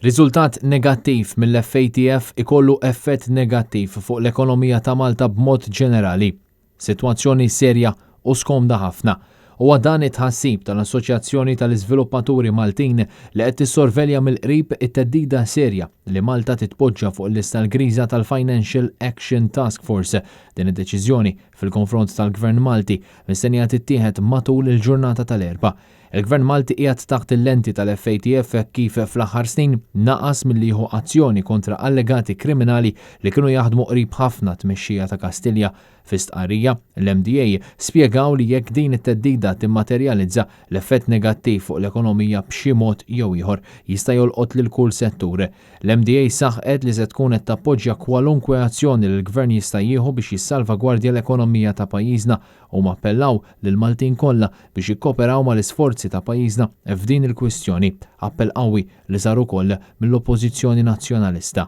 Riżultat negattiv mill-FATF ikollu effett negattiv fuq l-ekonomija ta' Malta b'mod ġenerali. Sitwazzjoni serja u skomda ħafna. Huwa dan it-tħassib tal-Assoċjazzjoni tal-Iżviluppaturi Maltin li qed tissorvelja mill-qrib it-theddida serja li Malta titpoġġa fuq il-lista l-griża tal-Financial Action Task Force. Din id-deċiżjoni fil-konfront tal-Gvern Malti mistennija tittieħed matul il-ġurnata tal-Erbgħa. Il-Gvern Malti qiegħed taħt il-lenti tal-FATF hekk kif fl-aħħar snin naqas milli jieħu azzjoni kontra allegati kriminali li kienu jaħdmu qrib ħafna t-tmexxija ta' Kastilja. Fi stqarrija, l-MDA spjegaw li jekk din it-theddida timmaterjalizza, l-effett negattiv fuq l-ekonomija b'xi mod jew ieħor jista' jolqot lil kull settur. L-MDA saħqet li se tkun qed tappoġġja kwalunkwe azzjoni li l-Gvern jista' jieħu biex jissalvagwardja l-ekonomija ta' pajjiżna. Huma appellaw lill-Maltin kollha biex jikkoperaw mal-isforzi ta' pajjiżna f'din il-kwistjoni, appell qawwi li sar ukoll mill-Oppożizzjoni Nazzjonalista.